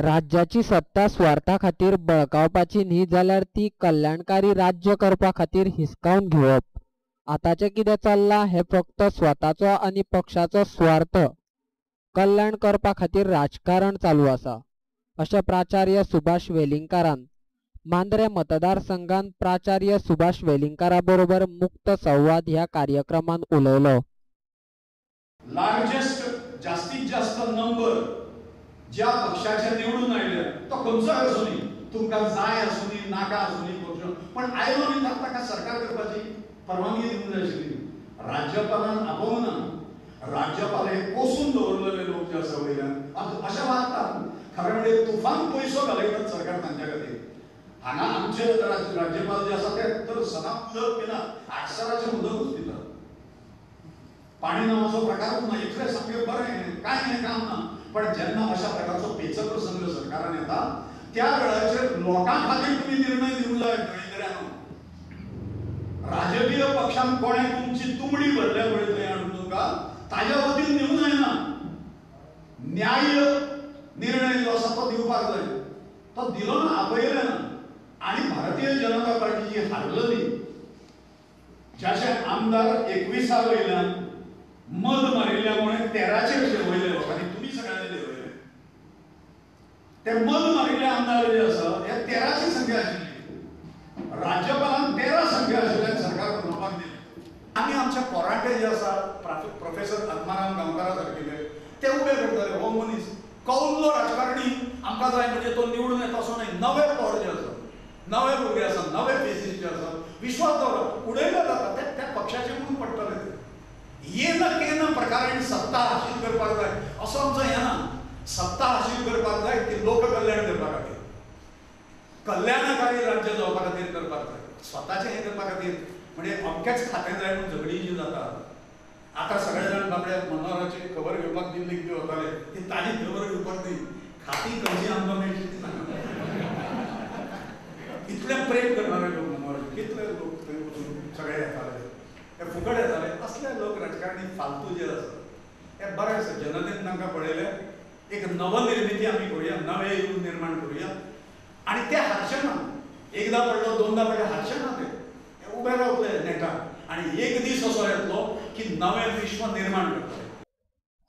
राज्याची सत्ता स्वार्था खातीर बळकावपाची न्ही जाल्यार ती कल्याणकारी राज्य करपा खातीर हिसकावन घेवप. आतांचें कितें चल्लां हें फक्त स्वताचो आनी पक्षाचो स्वार्थ कल्याण करपा खातीर राजकारण चालू आसा, अशें प्राचार्य सुभाष वेलिंगकारान मांद्रें मतदारसंघान प्राचार्य सुभाष वेलिंगकारा बरोबर मुक्त संवाद ह्या कार्यक्रमात उलयलो. लार्जेस्ट जास्तीत जास्त नंबर ज्या पक्षाचे निवडून आयले तो खंयचोय आसूनी, तुमकां जाय आसूनी नाका आसूनी पक्ष, पण आयलो न्ही ताका सरकार करपाची परवानगी दिवंक जाय आशिल्ली. राज्यपालान आपोवंक ना. राज्यपाल हे पोसून दवरलेले लोक जे आसा वयल्यान अशें वागतात. खरें म्हणजे तुफान पयसो घालयतात सरकार तांच्या खातीर. हांगा आमचे राज्यपाल जे आसा ते तर सदां उदक पिनात, आडसराचें उदकूच पितात. पाणी नावाचो प्रकारच ना. इतलें सामकें बरें कांय हें काम ना. पण जेन्ना अशा प्रकारचो पेच प्रसंग सरकारान येता त्या वेळाचेर लोकां खातीर तुमी निर्णय दिवंक जाय. दळिद्र्यानो राजकीय पक्षान कोणें तुमची तुमडी भरल्या पळय थंय हाडून तुमकां ताज्या वतीन दिवंक जायना. न्याय निर्णय जो आसा तो दिवपाक जाय. तो दिलो ना, आपयलें ना. आनी भारतीय जनता पार्टी जी हारलेली, ज्याचे आमदार 21 वयल्यान मद मारिल्ल्यामुळे 13चेर देंवयले लोकांनी, तुमी सगळ्यांनी देंवयले. ते मद मारिल्ले आमदार जे आसा हे 13ची संख्या आशिल्ली. राज्यपालान 13 संख्या आशिल्ल्यान सरकार बनोवपाक दिलें. आमी आमचे पोरांटे जे आसा प्रोफेसर आत्माराम गांवकारा सारकिले ते उबे करताले. हो मनीस कौल्लो राजकारणी आमकां जाय म्हणजे तो निवडून येता असो न्हय. नवे पोर जे आसा, नवे भुरगे आसा, नवे फेसीस जे आसा, विश्वास दवरा उडयले जाता ते त्या पक्षाचे म्हणून पडटले. ते येन केन प्रकारेण सत्ता हासील करपाक जाय असो आमचो हें ना. सत्ता हासील करपाक जाय ती लोककल्याण करपा खातीर, कल्याणकारी राज्य जावपा खातीर करपाक जाय. स्वताचें हें करपा खातीर म्हणजे अमकेंच खातें जाय म्हणून झगडीं जी जाता. आतां सगळे जाण बाबडे मनोहराची खबर घेवपाक दिल्लीक बी वताले, ती ताजी खबर घेवपाक न्ही, खातीं खंयची आमकां मेळटली ती सांगा. इतलें प्रेम करणारे लोक मनोहराचे, कितले लोक थंय वचून सगळे येताले, हे फुकट येताले. असले लोक राजकारणी फालतू जे आसा हे बरें आसा. जनतेन तांकां पळयलें, एक नवनिर्मिती आमी करुया, नवें युग निर्माण करुया. आनी ते हारचे ना. एकदां पडलो, दोनदां पडले, हारचे ना ते उबे रावतले नेटान. आनी एक दीस असो येतलो की नवें विश्व निर्माण करतले.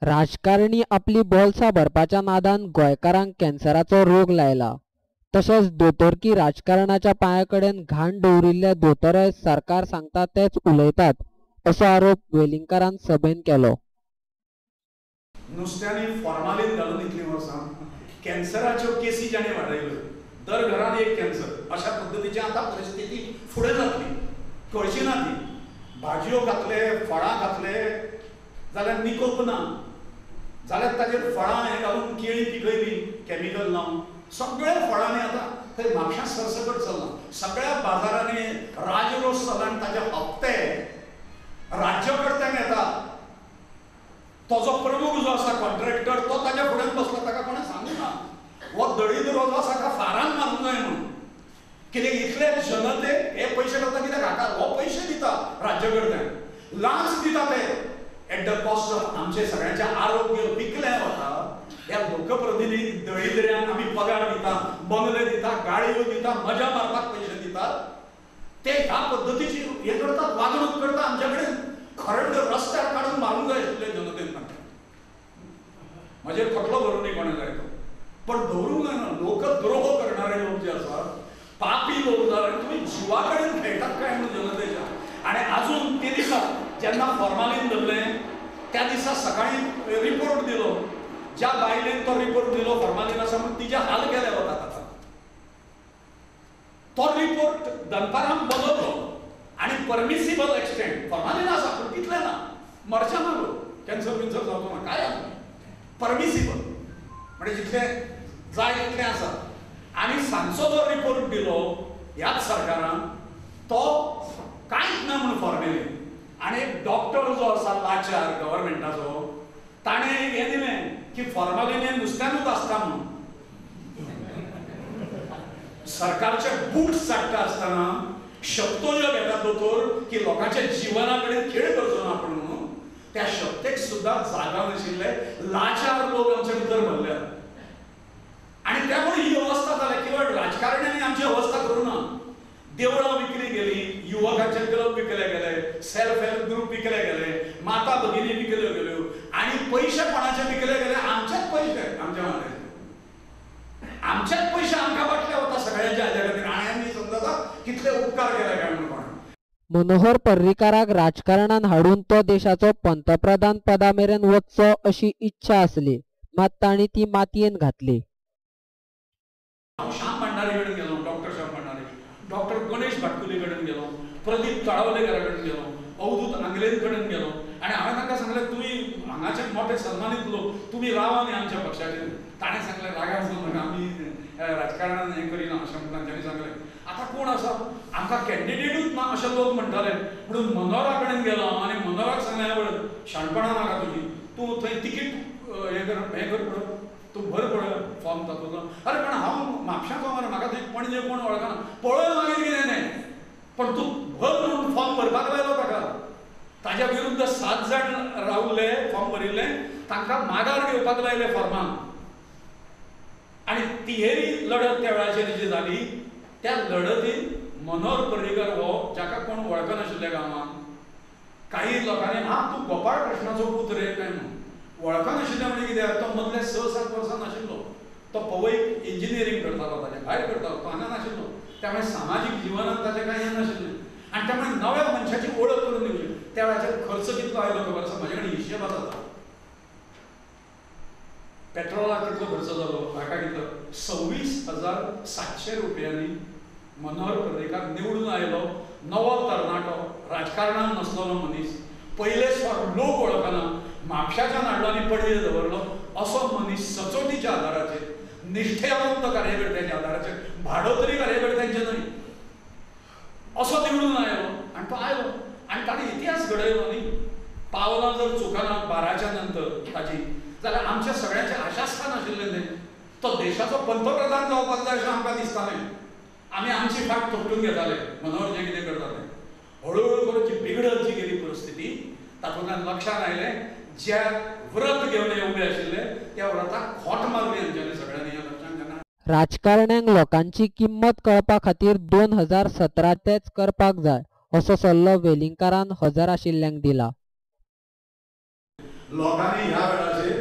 राजकारणी आपली बोल्सां भरपाच्या नादान गोंयकारांक कॅन्सराचो रोग लायला. तशेंच दोतोरकी राजकारणाच्या पांया कडेन घाण दवरिल्ले दोतोरय सरकार सांगता तेच उलयतात, असो आरोप वेलिंगकारान सभेन केलो. नुस्त्यांनी फॉर्मालीन घालून इतलीं वर्सां कॅन्सराच्यो केसी जाणें वाडयल्यो, दर घरान एक कॅन्सर, अशा पद्दतीची आतां परिस्थिती फुडें जातली, कळची ना ती. भाजयो खातले, फळां खातले जाल्यार निकोप ना, जाल्यार ताजेर फळां हें घालून केळी पिकयली कॅमिकल लावन, सगळ्या फळांनी आतां थंय म्हापश्यां सरसकट चल्लां. सगळ्या बाजारांनी राजरोस चल्ला आनी ताजे हप्ते राज्यकर्त्यांक येता. तो जो प्रमुख जो आसा कॉन्ट्रॅक्टर तो ताज्या फुड्यान बसला, ताका कोणें सांगूंक ना हो दळिद्रो जो आसा ताका फारान मारूंक जाय म्हणून. कित्याक इतले जनतेक हे पयशे करता कित्याक हाका हो पयशे दिता राज्यकर्त्यांक, लांच दिता ते एट the cost of आमचें सगळ्यांचें आरोग्य विकलें वता. ह्या लोकप्रतिनिधी दळिद्र्यांक आमी पगार दिता, बंगले दिता, गाडयो दिता, मजा मारपाक पयशे दितात. ते ह्या पद्दतीची हें करतात, वागणूक करता आमच्या कडेन. खरें म्हणजे रस्त्यार काडून मारूंक जाय आशिल्ले जनतेन तांकां. म्हजेर खटलो भरून न्ही कोणें जाय तो, पण दवरूंक जायना. लोकद्रोह करणारे लोक जे आसात, पापी लोक जाल्यार तुमी जिवा कडेन खेळटात काय म्हणून जनतेच्या. आनी आजून ते दिसा जेन्ना फॉर्मालीन धरलें त्या दिसा सकाळीं रिपोर्ट दिलो, ज्या बायलेन तो रिपोर्ट दिलो फॉर्मालीन आसा म्हणून तिजे हाल केले वतात. आतां तो रिपोर्ट दनपारां बदललो आनी परमिसिबल एक्सटेंट फॉर्मालीन आसा पूण तितलें ना, मरचें ना लोक, कॅन्सर बिन्सर जावचो ना, काय आसा परमिसिबल म्हणजे जितलें जाय तितलें आसा. आनी सांजचो जो रिपोर्ट दिलो ह्याच सरकारान तो कांयच ना म्हणून फॉर्मेलीन. आनी एक डॉक्टर जो आसा लाचार गव्हर्मेंटाचो, ताणें हें दिलें की फॉर्मालीन हें नुस्त्यानूच आसता म्हणून. सरकारचे बूट चाट्टा आसतना शक्तो ज्यो घेता दोतोर की लोकांच्या जिवना कडेन खेळ करचो ना आपण म्हणून, त्या शक्तेक सुद्दां जागा नाशिल्ले लाचार लोक आमचे भितर भरल्यात. आणि त्या अवस्था करूं ना. देवळां विकली गेली, युवकांचे क्लब विकले गेले, सेल्फ हेल्प ग्रुप विकले गेले, माता भगिनी विकल्यो गेल्यो आनी पयशे कोणाचे विकले गेले? आमचेच पयशे, आमच्या वांट्याचे आमचेच पयशे आमकां वांटले वता सगळ्यांच्या हाज्या खातीर. आनी आमी समजता कितले उपकार केले काय म्हणून कोणा. मनोहर पर्रीकाराक राजकारणान हाडून तो देशाचो पंतप्रधान पदा मेरेन वचचो अशी इच्छा आसली, मात तांणी ती मातयेन घातली. हांव श्याम भांडारी कडेन गेलो, डॉक्टर श्याम भांडारी, डॉक्टर गणेश भाटकुली कडेन गेलो, प्रदीप तळावलेकरा कडेन गेलो, अवधूत आंगलेन कडेन गेलो आनी हांवें तांकां सांगलें तुमी हांगाचे मोठे सन्मानीत लोक, तुमी रावा न्ही आमच्या पक्षाचेर. ताणें सांगलें रागार जावं नाका, आमी राजकारणान हें करिना अशें म्हणून तांच्यांनी सांगलें. आतां कोण आसा आमकां कॅन्डिडेटूच ना अशें लोक म्हणटाले. म्हणून मनोहरा कडेन गेलो आनी मनोहराक सांगलें पळय शाणपणां नाका तुजी, तूं थंय तिकीट हें कर, हें कर पळय, तूं भर पळय फॉर्म तातूंतलो. अरे पण हांव म्हापशाचो मरे, म्हाका थंय पणजे कोण वळखना, पळय मागीर कितें तें, पण तूं भर म्हणून फॉर्म भरपाक लायलो ताका. ताज्या विरुद्ध 7 जाण रावले, फॉर्म भरिल्ले, तांकां मागार घेवपाक लायले फॉर्मान. आनी तिहेरी लढत त्या वेळाचेर जी जाली त्या लढतीन मनोहर पर्रीकर हो जाका कोण वळखनाशिल्ल्या गांवांत, काही लोकांनी हा तूं गोपाळ कृष्णाचो पूत रे काय म्हणून वळखनाशिल्ले. म्हणजे कित्याक तो मदल्या 6-7 वर्सां नाशिल्लो, तो पवईक इंजिनियरींग करतालो, ताजें भायर करतालो, तो हांगा नाशिल्लो. त्यामुळे सामाजीक जिवनात ताचें कांय हें नाशिल्लें आनी त्यामुळे नव्या मनशाची ओळख करून दिवची. त्या वेळाचेर खर्च कितलो आयलो खबर आसा, म्हजे कडेन हिशेब आसा. पेट्रोलाक कितलो खर्च जालो, हाका कितलो, 26,700 रुपयांनी मनोहर पर्रीकार निवडून आयलो. नवो तरणाटो, राजकारणान नासलेलो मनीस, पयलेच फावट लोक वळखना, म्हापशाच्यान हाडलो आनी पणजे दवरलो असो मनीस सचोटीच्या आदाराचेर, निश्ठेवंत कार्यकर्त्यांच्या आदाराचेर, भाडोत्री कार्यकर्त्यांचे न्हय, असो निवडून आयलो. आनी तो आयलो आनी ताणें इतिहास घडयलो न्ही. पावलां जर चुकना 12च्या नंतर ताजी जाल्यार आमच्या सगळ्यांचें आशास्थान आशिल्लें तें. तो देशाचो पंतप्रधान जावपाक जाय अशें आमकां दिसतालें. आमी आमची फाट थोपटून घेताले मनोहर जें कितें करता तें. हळुहळू करून जी बिगडत जी गेली परिस्थिती, तातूंतल्यान लक्षांत आयलें जे व्रत घेवन हे उबे आशिल्ले त्या व्रताक खोट मारली आमच्यांनी सगळ्यांनी. ह्या लक्षांत जेन्ना राजकारण्यांक लोकांची किंमत कळपा खातीर 2017 तेच करपाक जाय असो सल्लो वेलिंगकारान हजर आशिल्ल्यांक दिला. लोकांनी ह्या वेळाचेर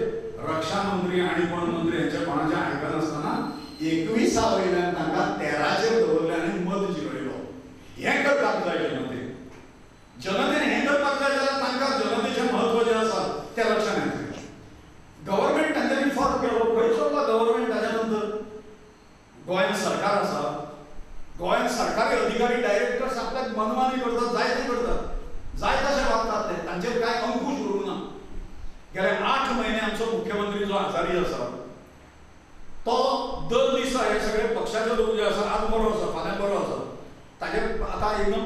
रक्षा मंत्री आनी कोण मंत्री हेंच्या कोणाचें आयकनासतना 21 वयल्यान तांकां 13चेर दवरले आनी मत जिरयलो. हें करपाक जाय जनतेन. जनतेन हें करपाक जाय जाल्यार तांकां जनतेचें म्हत्व जें आसा तें लक्षांत येतलें. गव्हर्मेंट तांच्यांनी फॉर्म केलो, खंय चल्ला गव्हर्मेंट. ताच्या नंतर गोंयांत सरकार आसा, गोंयांत सरकारी अधिकारी डायरेक्टर्स आपल्याक मनमानी करतात, जाय तें करतात, जाय तशें वागतात ते, तांचेर कांय अंकूश उरूंक ना. गेले 8 म्हयने आमचो मुख्यमंत्री जो आजारी आसा तो दर दिसा हे सगळे पक्षाचे लोक जे आसा, आज बरो आसा फाल्यां बरो आसा, ताजे आतां एकदम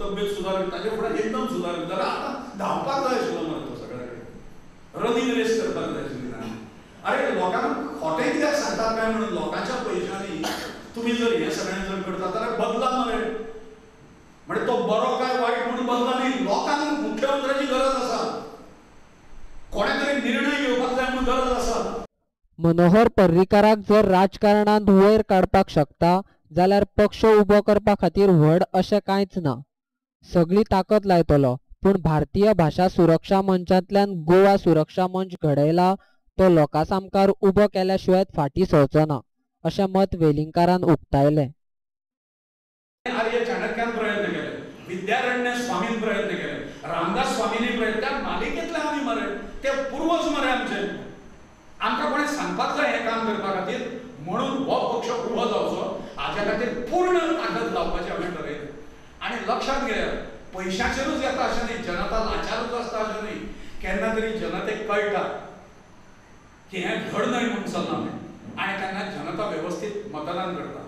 तब्येत सुदारली, ताजे फुडें एकदम सुदारली जाल्यार आतां धांवपाक जाय आशिल्लो मरे तो, सगळ्या कडेन रनिंग रेस करपाक जाय आशिल्ली ताणें. अरे लोकांक खोटें कित्याक सांगतात काय म्हणून लोकांच्या पयशांनी तुमी जर हें सगळें जर करता जाल्यार बदला मरे. म्हणजे तो बरो काय वायट म्हणून बदला न्ही, लोकांक मुख्यमंत्र्याची गरज आसा, कोणें तरी निर्णय घेवपाक जाय म्हणून गरज आसा. मनोहर पर्रीकाराक जर राजकारणांत वयर काडपाक शकता जाल्यार पक्ष उबो करपा खातीर व्हड अशें कांयच ना. सगळी ताकद लायतलो, पूण भारतीय भाशा सुरक्षा मंचांतल्यान गोवा सुरक्षा मंच घडयला तो लोकां सामकार उबो केल्या शिवाय फाटीं सरचो ना अशें मत वेलिंगकारान उक्तायलें. आर्य चाणक्यान प्रयत्न केले, विद्यारण्य स्वामीन प्रयत्न केले, रामदास स्वामींनी प्रयत्न, त्या मालिकेंतले आमी मरे, ते पुर्वज मरे आमचे. आमकां कोणें सांगपाक जाय हें काम करपा खातीर, म्हणून हो पक्ष उबो जावचो हाज्या खातीर पूर्ण ताकद लावपाची हांवें ठरयलें. आनी लक्षांत घेयात, पयशाचेरूच येता अशें न्ही, जनता लाचारूच आसता अशें न्ही, केन्ना तरी जनतेक कळटा की हें धड न्हय म्हूण चल्लां तें, आनी तेन्ना जनता वेवस्थीत मतदान करता.